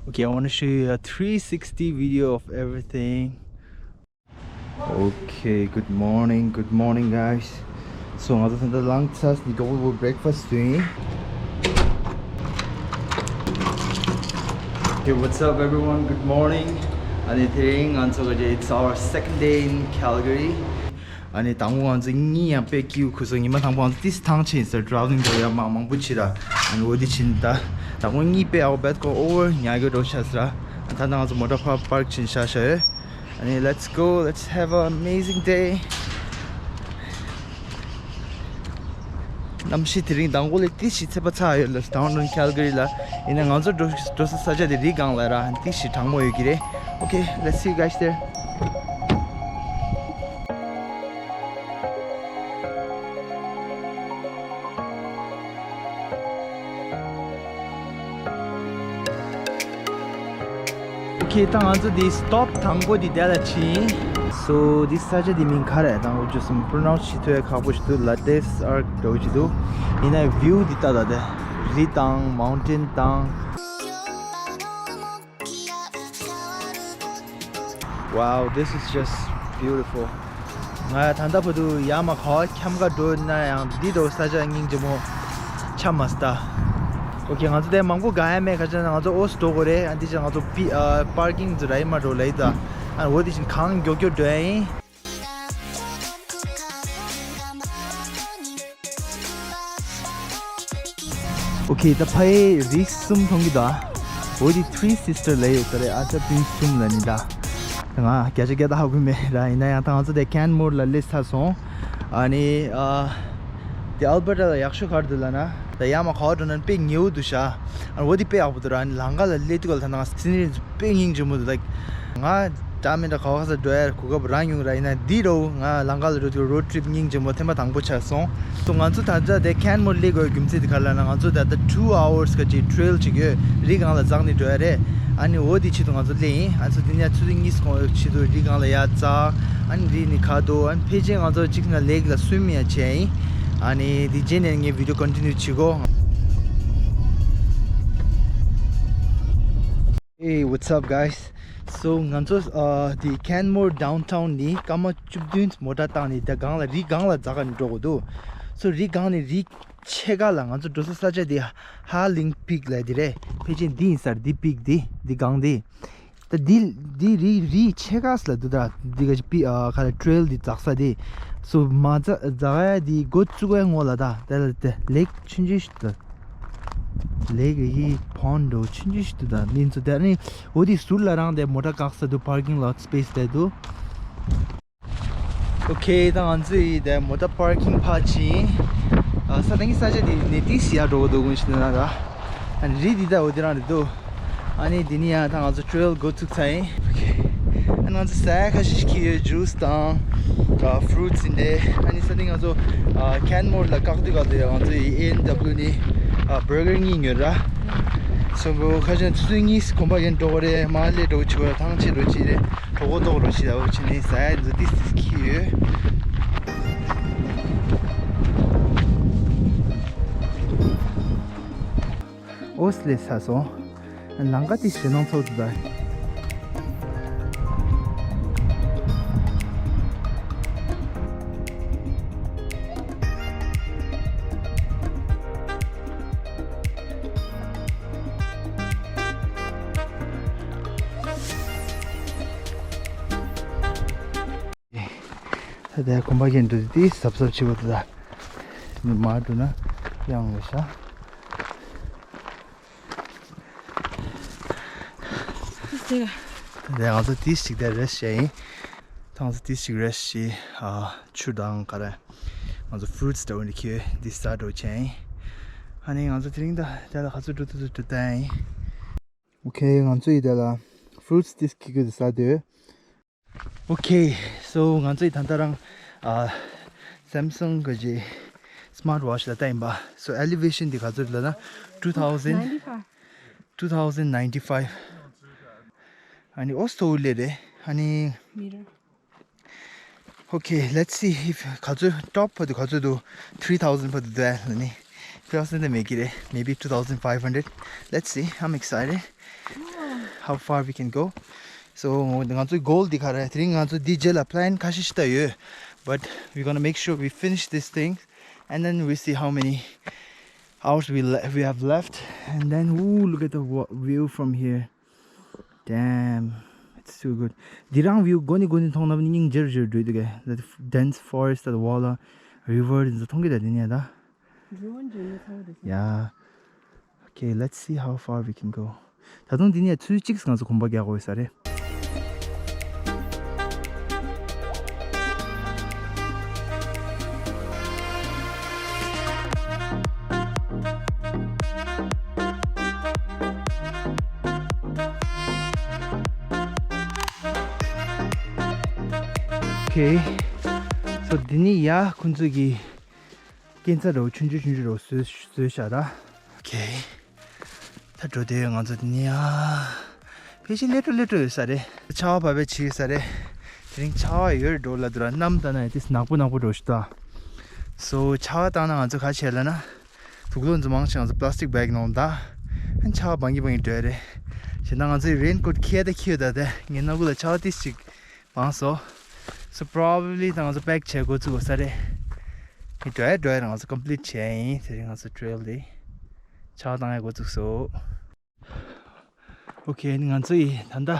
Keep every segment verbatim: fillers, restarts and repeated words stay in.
Okay, I want to show you a three sixty video of everything. Okay, good morning, good morning, guys. So, ང་ཚོ་ད་ལྟ་ལངས་ཚར་ནས་double breakfast doing. Okay, what's up, everyone? Good morning. ཨ་ནི་དེ་རིང་ང་ཚོ་ག་རེ། it's our second day in Calgary. ཨ་ནི་དང་པོ་ང་ཚོ་གཉིད་ཡང་དཔེ་སྐྱིད་པོ་ཁུག་སོང་། ཉི་མ་དང་པོ་ང་ཚོ་ཏིས་ཐང་ཆད་ཡིན་ས། traveling འགྲོ་ཡ་མ་མང་པོ་བྱས་ར། ཨ་ནི་འོ་དེ་བྱས་ནས་ད་དང་པོ་གཉིད་དཔེ་ཨའོ་བད་ཀོ་over ཉལ་གི་འགྲོ་ཆ་ས་ར། ཨ་ད་ད་ང་ཚོ་མོ་ཊ་པཱར་པཱརྐ་བྱས་ནས་བཞག་བཞག་ཡོད། ཨ་ནི་let's go, let's have an amazing day. གནམ་གཤིས་དེ་རིང་དང་པོ་ལས་ཏིས་ཞིག་ཚ་པོ་ཚ་ཡོད་ལ། downtown Calgary ལ། ཡིན་ན་ང་ཚོ་འགྲོ་འགྲོ་ས་ས་ཆ་དེ་རི་སྒང་ལ་ར། ཏིས་ཞིག་གྲང་མོ་ཡོད་ཀྱི་རེད། Okay, let's see you guys there. Okay, ད་ང་ཚོ་འདི་stop དང་པོ་འདི་དེ་ལ་ཕྱིན། So འདི་ས་ཆ་འདི་མིང་ག་རེ་དང་འོ་ཅོ་སུམ་pronounce བྱེད་ཐུབ་ཡ་ཁག་པོ་ཞིག་འདུག Lades Arc འགྲོ་གི་འདུག་ཡིན་ན་view འདི་ལྟ་ད་དེ་རི་དང་mountain དང་། Wow, this is just beautiful. ང་ད་ལྟ་བར་དུ་ཡར་མར་ག་པར་འཁྱམ་ག་འགྲོ་ན་ཡང་འདི་འདྲ་བོ་ས་ཆ་སྙིང་རྗེ་མོ་ཆགས་མ་སོང་ད། Okay, ང་ཚོ་དེ་མང་པོ་དགའ་ཡ་མེད། ག་ཅི་ན་ང་ཚོ་ཨོ་སི་འགྲོ་དགོས་རེད། ཨ་འདི་ཅི་ང་ཚོ་པི་ཨ་པར་ཀིང་ཚོ་ར་ཡི་མ་འགྲོ་ལ་ཡི་ད། ཨ་འོ་དེ་བཞིན་གང་མགྱོགས་མགྱོགས་འགྲོ་ཡ་ཡིན། Okay, ད་ཕ་ཡི་རི་གསུམ་མཐོང་གི་འདུག་འོ་དེ་Three Sister ལབ་ཡོད་ས་རེད། ཨ་ཅག་སྤུན་གསུམ་ལ་ནི་ད། ང་བརྒྱ་ཆ་བརྒྱ་ད་ཧ་གོ་མེད་ར། ཡིན་ན་ཡང་ད་ང་ཚོ་དེ་Canmore ལ་སླེབས་ཚར་སོང་། ཨ་ནི་ཨ་དེ་Alberta ལ་ཡག་ཤོས་ག་རེ་འདུག་ལབ་ན། ད་ཡར་མར་ག་པར་འགྲོ་ན་དཔེ་ཉེ་བོ་འདུག་ཤག་ཨ་འོ་དེ་དཔེ་ཡག་པོ་འདུག་ར། ཨ་ནི་ལམ་ཁ་ལ་སླེབས་དུས་ག་ལ་ད་ང་scenery དཔེ་སྙིང་རྗེ་མོ་འདུག like ང་འདྲ་མི་འདྲ་ག་པར་ག་ས་འགྲོ་ཡ་གོ་སྐབས་རག་མྱོང་ར། ཡིན་ན་འདི་རུ་ང་ལམ་ཁ་ལ་འགྲོ་དུས་road trip སྙིང་རྗེ་མོ་ཐེངས་མ་དང་པོ་ཆགས་སོང་། སོ་ང་ཚོ་ད་ལྟ་དེ་Canmore སླེབས་དགོས་རྒྱུ་མཚན་དེ་ག་རེ་ལབ་ན། ང་ཚོ་ད་ལྟ་two hours ག་ཅིག་trail ཅིག་ཡོད། རི་སྒང་ལ་འཛེགས་ནས་འགྲོ་ཡ་རེད། ཨ་ནི་འོ་དེ་ཆེད་དུ་ང་ཚོ་སླེབས་ཡིན། ཨ་ཚོ་དེ་ནས་ཆུ་ཚོད་གཉིས་གོང་ཆེད་དུ་རི་སྒང་ལ་ཡར་འཛེགས། ཨ་ནི་རི་ནི་ཁ་དོ། ཨ་ནི་ཕལ་ཆེར་ང་ཚོ་གཅིག་ན་lake ལ་swim ཡ་བྱས་ཡིན། ཨ་ནི་དེ་རྗེས་ནས་ངས་video continue བྱེད་གོ། Hey, what's up, guys? So ང་ཚོ་ཨ་དེ་Canmore downtown ནས་སྐར་མ་བཅུ་བདུན་མོ་ཊ་བཏང་ནས་དེ་སྒང་ལ་རི་སྒང་ལ་འཛེགས་ནས་འགྲོ་དགོས་འདུག So རི་སྒང་ནས་རི་ཕྱེད་ཀ་ལ་ང་ཚོ་འགྲོ་ས་ས་ཆ་དེ་High Link Peak ལབ་དེ་རེད། ཕལ་ཆེར་འདི་ཡིན་ས་རེད། འདི་peak འདི་འདི་སྒང་འདི། ད་འདི་འདི་རི་རི་ཕྱེད་ཀ་ལ་འདུག་ད་འདི་ག་ཅིག་པི་ཨ་ག་ལ་trail འདི་འཛེགས་ས་དེ། སོ་མ་འཛེགས་འཛེགས་ཡ་འདི་འགོ་བཙུགས་པའི་སྔོན་ལ་ད་དེ་ལ་དེ་lake ཆུང་ཆུང་ཞིག་འདུག lake ཡི་pond འདྲ་ཆུང་ཆུང་ཞིག་འདུག་ད་འདི་ཚོ་དེ་ནི་འོ་དེ་ཟུར་ལ་རང་དེ་མོ་ཊ་བཀག་ས་འདུག parking lot space དེ་འདུག Okay, ད་ང་ཚོ་ཡི་དེ་མོ་ཊ་parking ཕར་ཕྱིན། ཨ་ས་དང་གི་ས་ཆ་དེ་ནས་ཏིས་ཡར་འགྲོ་གི་འདུག་ཀུན་ཤི་ན་ར། ཨ་ནི་རི་འདི་ད་འོ་དེ་རང་རེད་འདུག་ཨ་ནི་འདི་ནི་ཡང་ད་ང་ཚོ་trail འགོ་ཚུགས་ཚར་ཡིན། Okay, ཨ་ང་ཚོ་ཟ་ཡ་ཁ་ཤས་ཤིག་ཁྱེར་ཡོད། Juice དང་ཨ་fruits ཡིན་ཏེ། ཨ་ནི་ས་དེ་ང་ཚོ་ཨ་Canmore ལ་བཀག་དུས་ག་དུས་ང་ཚོ་ཡི་A and W ནི་ཨ་burger གཉིས་ཉོས་ར། སོ་ཁ་ཤས་ཆུ་ཚོད་གཉིས་གོམ་པ་ཡན་འགྲོ་གི་རེད། མར་སླེབས་འགྲོ་གི་བྱེད་པ་ཐང་ཆད་འགྲོ་གི་རེད། གྲོད་ཁོག་ལྟོགས་འགྲོ་གི་རེད། འོ་བྱས་ནས་ཟ་ཡ་འདི་ཚོ་ཏིས་ཏིས་ཁྱེར་ཡོད། ཨོ་སླེབས་ཚར་སོང་། ལམ་ཁ་དེ་ཞེད་སྣང་ཚ་པོ་འདུག་ད། ད་ལྟ་གོམ་པ་གྱེན་འགྲོ་དུས་དེ་གཟབ་གཟབ་བྱེད་དགོས་འདུག་ད། མར་འགྲོ་ན་གཡང་ལ་ཤ། ད་ལྟ་ང་ཚོ་ཏིས་ཅིག་དེ་rest བྱས་ཡིན། ད་ང་ཚོ་ཏིས་ཅིག་rest བྱས། ཨ་ཆུ་དང་ག་རེ། ང་ཚོ་fruits འདྲ་བོ་འདི་ཁྱེར་འདི་ཟ་འགྲོ་བྱས་ཡིན། ཨ་ནི་ང་ཚོ་དེ་རིང་ད་དེ་ལ་ག་ཚོད་འགྲོ་ཐུབ་ཐུབ་འགྲོ་ད་ཡིན། Okay, ང་ཚོ་ཡི་དེ་ལ་fruits ཏིས་ཁྱེར་གི་འདི་ཟ་འདོད། Okay, so ང་ཚོ་ཡི་ད་ལྟ་རང་ཨ་Samsung གི་ཅིག་smart watch ལ་ལྟ་ཡིན་པ། So elevation འདི་ག་ཚོད་ལབ་ན་two thousand, ninety-five. Two thousand ninety-five. ཨ་ནི་ཨོ་སྟོ་ལེ་རེད། ཨ་ནི་Meter. Okay, let's see if ག་ཚོད་top བར་དུ་ག་ཚོད་འདུག three thousand བར་དུ་འདུག་ཨ་ལ་ནི། Three thousand དེ་མེད་ཀྱི་རེད། Maybe two thousand five hundred. Let's see, I'm excited. How far we can go. So ང་ཚོའི་goal འདི་ག་རེད། དེ་རིང་ང་ཚོ་འདི་རྗེས་ལ་plan ཁ་ཤས་ཤིག་ད་ཡོད། But we're gonna make sure we finish this thing and then we see how many hours we le- we have left. And then, ooh, look at the wa- view from here. Damn, it's too good. འདི་རང་view མགོ་ནས་མགོ་ནས་མཐོང་ན་སྙིང་རྗེ་རུ་རུ་འགྲོ་འདུག་གས། That dense forest, that wall, river འདི་ཚོ་མཐོང་གི་ད་འདི་ནས་ད། འགྲོ་འགྲོ་ནས་མཐོང་གི་འདུག Yeah. Okay, let's see how far we can go. ད་དུང་འདི་ནས་ཚོད་གཅིག་ང་ཚོ་གོམ་པ་རྒྱག་དགོས་ས་རེད། Okay. So འདི་ནི་ཡ་ཁོང་ཚོ་གི་སྐས་འཛེག་འདྲ་བོ་ཆུང་ཆུང་ཆུང་ཆུང་འདྲ་བོ་བཟོས་བཟོས་བཞག་ར། Okay. ད་འགྲོ་དུས་ང་ཚོ་འདི་ནི་ཡ། ཕལ་ཆེར་སླེབས་འགྲོ་སླེབས་འགྲོ་ཡོད་ས་རེད། ཆར་པ་བབས་པའི་ཕྱི་ཡོད་ས་རེད། དེ་རིང་ཆར་པ་ཡོད་རེད་འགྲོ་ལབ་འདུག་ར། གནམ་ལྟ་ན་ཡང་ཏིས་ནག་པོ་ནག་པོ་འགྲོ་ཞིག་འདུག So ཆར་པ་བཏང་ན་ང་ཚོ་ག་བྱེད་ལབ་ན། དུག་ལོག་འཛུམ་མང་ཆེ་ང་ཚོ་plastic bag ནང་ད། ཨན་ཆར་པ་བང་གི་བང་གི་འགྲོ་ཡ་རེད། བྱས་ན་ང་ཚོའི་raincoat ཁྱེར་ད་ཁྱེར་ད་དེ་ངའི་སྣ་ཁུག་ལ་ཆར་པ་ཏིས་ཅིག་བང་སོང་། So probably ད་ང་ཚོ་pack བྱེད་འགོ་བཙུགས་དགོས་ས་རེད། ངས་འགྲོ་ཡ་འགྲོ་ཡ་རེད། ང་ཚོ་complete བྱས་ཡིན། དེ་རིང་ང་ཚོ་trail དེ་ཆར་པ་བཏང་ཡ་འགོ་བཙུགས་སོང་། Okay ནི་ང་ཚོ་ཡི་ད་ལྟ་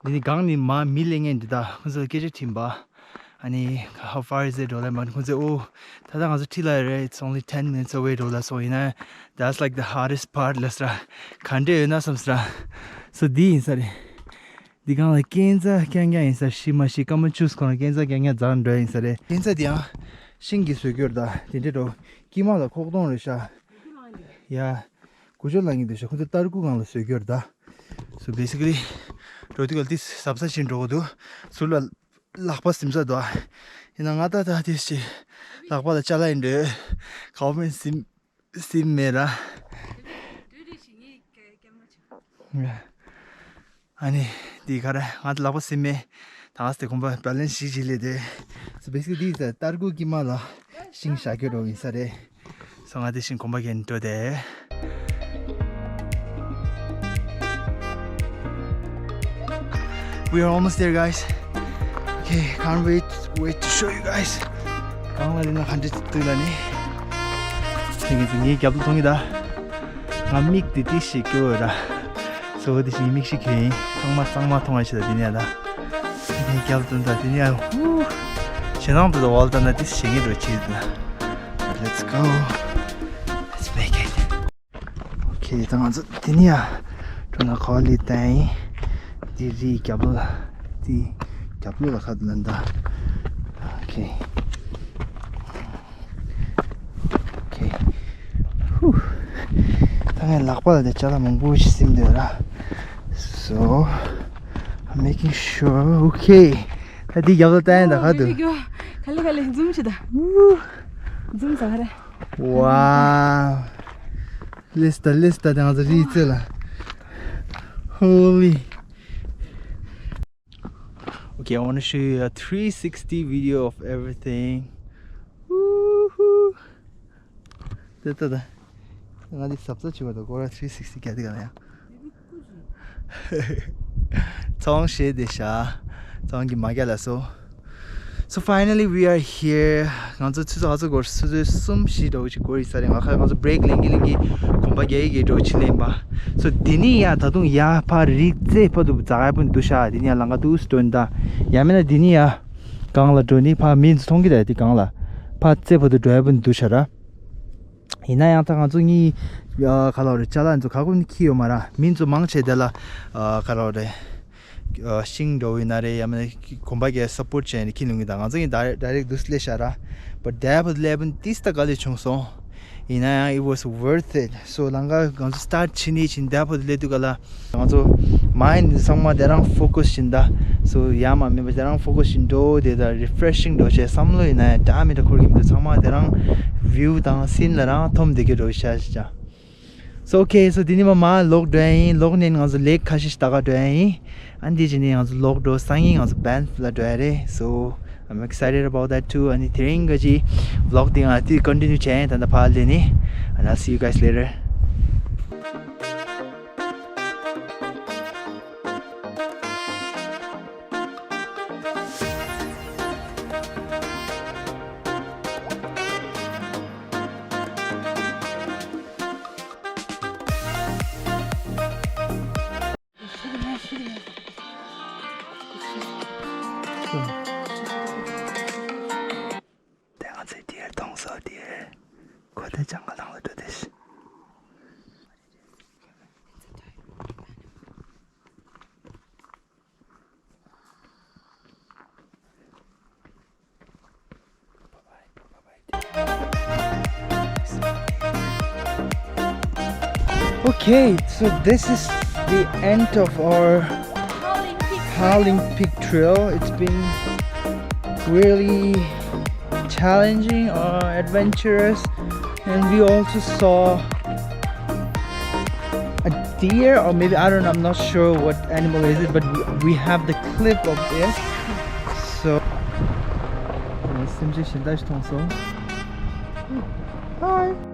འདི་ནི་སྒང་ནི་མ་མི་ལེན་མཁན་འདི་དག་ཁོང་ཚོ་ལ་སྐད་ཆ་དྲིས་པ། ཨ་ནི་how far is it འགྲོ་ལབ་མ་ཁོང་ཚོས་ཨོ་ད་ལྟ་ང་ཚོ་འཁྲིས་ལ་རེད། It's only ten minutes away འགྲོ་ལབ་སོང་། ཡིན་ན་that's like the hardest part ལབ་ས་ར། ག་འདྲས་ཡོད་ན་བསམ་ས་ར། So འདི་ཡིན་ས་རེད། འདི་སྒང་ལ་སྐས་འཛེག་རྐྱང་རྐྱང་ཡིན་ས། ཤི་མ་ཤི་སྐར་མ་བཅུ་གོང་ལ་སྐས་འཛེག་རྐྱང་རྐྱང་འཛེག་འགྲོ་ཡ་ཡིན་ས་རེད། སྐས་འཛེག་དེ་ཡང་ཤིང་གིས་བཟོས་ཀྱི་ཡོད་རེད་ད། དེ་འདྲས་འགྲོ་དཀྱིལ་མ་ལ་ཁོག་སྟོང་རེད་ཤག་ཡ། གུ་ཅོ་ལངས་ཀྱི་འདུག་ཤག་ཁོ་ཚོ་སྟར་ཁུག་སྒང་ལ་བཟོས་ཀྱི་ཡོད་རེད་ད། So basically འགྲོ་དུས་ག་ལ་ཏིས་གཟབ་གཟབ་བྱས་འགྲོ་དགོས་འདུག་ཟུར་ལ་ལག་པ་ཟིམ་ས་འདུག་ཡིན་ན་ང་ད་ད་ཏིས་ཅིག་ལག་པ་ལ་ཅ་ལག་ཡིན་འདྲ། གའོ་མིན་ཟིམ་ཟིམ་མེད་ར། ཨ་ནི་འདི་ག་རེ་ང་ད་ལག་པ་ཟིམ་མེད། ད་ང་ཚོ་དེ་གོམ་པ་balance ཞིག་ཅིག་ལས་དེ། So basically འདི་ད་སྟར་ཁུག་དཀྱིལ་མ་ལ་ཤིང་བཞག་རྒྱུ་འགྲོ་ཡིན་ས་རེད། So ང་དེ་བཞིན་གོམ་པ་རྒྱག་འགྲོ་དེ། We are almost there, guys. Okay, can't wait, wait to show you guys. གང་ལ་ལེན་ན་ག་འདྲ་འདུག་ལ་ནི། དེ་གིན་ངའི་རྒྱབ་ལ་མཐོང་གི་ད། ང་མིག་དེ་ཏིས་ཞིག་སྐྱོ་ཡོད་ར། So དེ་བཞིན་མིག་ཞིག་གྱོན་ཡིན། ཚང་མ་གཙང་མ་མཐོང་བ་ཞིག་ལ་དེ་ནས་ལ། དེ་ནས་རྒྱབ་ལ་ད་དེ་ནས་ཧུ། ཞེ་སྣང་དུ་ད་བ་ལ་ད་ན་ཏིས་ཞེ་ངེས་འགྲོ་ཆེ་ཡོད་ན། Let's go. Let's make it. Okay ད་ང་ཚོ་དེ་ནས་ཡ། འགྲོ་ན་ག་བ་ལི་ད་ཡིན། དེ་རི་རྒྱབ་ལོགས་ལ། དེ་རྒྱབ་ལོགས་ལ་ཁ་དུ་ལ་འདའ། Okay. Okay. Whew. ད་ངས་ལག་པ་ལ་དེ་ཅ་ལག་མང་པོ་ཞིག་ཟིན་འདོད་ར། So I'm making sure. Okay. ད་དེ་རྒྱབ་ལ་ལྟ་ཡིན་ད་ག་དུ། ག་ལེ་ག་ལེ་zoom ཞིག་ད། Zoom ཟ་ག་རེ། Wow. Let's ད་let's ད་དེ་ང་ཚོ་རི་རྩེ་ལ། Holy. Okay, I want to show you a three sixty video of everything. Woohoo! ད་ད་ད། ང་འདི་གཟབ་གཟབ་བྱེད་པ་དང་སྐོར་ར་three sixty རྒྱག་དེ་ག་ལ་ཡ། ཚོང་ཞེས་དེ་ཤ། ཚོང་གི་མ་རྒྱ་ལ་སོ། So finally we are here. ང་ཚོ་ཆུ་ཚོད་ཨ་ཚོད་སྐོར་ཆུ་ཚོད་གསུམ་བཞི་འདྲ་བོ་ཞིག་འགོར་ཡིན་ས་རེད། ང་ཁ་ང་ཚོ་break ལེན་གི་ལེན་གི་གོམ་པ་རྒྱག་ཡི་གི་འདྲ་བོ་ཕྱིན་ལེན་པ། So དེ་ནས་ཡ་ད་དུང་ཡ་ཕར་རི་རྩེ་ཕ་དུ་འཛག་ཡ་པོ་འདུག་ཤ། དེ་ནས་ཡ་ལང་ཀ་དུ་སི་ཏོན་ད། ཡ་མེད་ན་དེ་ནས་ཡ་གང་ལ་འགྲོ་ནི་ཕ་མི་ཚོ་མཐོང་གི་ད་དེ་གང་ལ་ཕ་རྩེ་ཕ་དུ་འགྲོ་ཡ་པོ་འདུག་ཤ་ར། ཡིན་ན་ཡང་ད་ང་ཚོ་གཉིས་ཨ་ག་ལ་རེད་ཅ་ལག་ཚོ་ག་གོ་ནི་ཁྱི་ཡོད་མ་ར། མི་ཚོ་མང་ཆེ་དེ་ལ་ཨ་ག་ལ་རེད་ཨ་ཤིང་འགྲོ་ཡིན་ན་རེད། ཡང་མིན་ན་གོམ་པ་རྒྱག་support བྱས་ནས་ཁྱི་ལུང་གི་ད་ང་ཚོ་གཉིས་direct direct དུ་སླེབས་ཤག་ར། But that was eleven ཏིས་ད་ག་ལས་བྱུང་སོང་། ཡིན་ན་ཡང་it was worth it. So ལང་ཀ་ང་ཚོ་start བྱེད་ནི་བྱིན་that was ལས་དུས་ག་ལ། ང་ཚོ་mind ཚང་མ་དེ་རང་focus བྱིན་ད། So ཡ་མ་མེད་པ་དེ་རང་focus བྱིན་འགྲོ་དེ་ད་refreshing འགྲོ་བྱས་བསམ་བློ་ཡིན་ན་ཡང་འདྲ་མི་འདྲ་འཁོར་གྱི་མི་འདུག་ཚང་མ་དེ་རང་view དང་scene ལ་རང་འཐོམ་བསྡད་ཀྱི་འགྲོ་ཤག་ཤག So okay, so དེ་ནི་མ་མ་ལོག་འགྲོ་ཡ་ཡིན། ལོག་ནས་ང་ཚོ་lake ཁ་ཤས་ཤིག་ལྟ་ག་འགྲོ་ཡ་ཡིན། ཨ་འདི་བྱས་ནས་ང་ཚོ་ལོག་འགྲོ་སང་ཉིན་ང་ཚོ་Banff ལ་འགྲོ་ཡ་རེད། So I'm excited about that too. ཨ་ནི་དེ་རིང་ག་ཅི་vlog དེ་ང་དེ་continue བྱས་ཡིན། ད་ལྟ་ཕར་སླེབས་ནི། And I'll see you guys later. Okay, so this is the end of our Howling Peak Trail. It's been really challenging, uh, adventurous, and we also saw a deer, or maybe, I don't know, I'm not sure what animal is it, but we, we have the clip of it. So, ཨ། སེམས་ཅན་གཞན་དག་ཞིག་མཐོང་སོང་། Hi.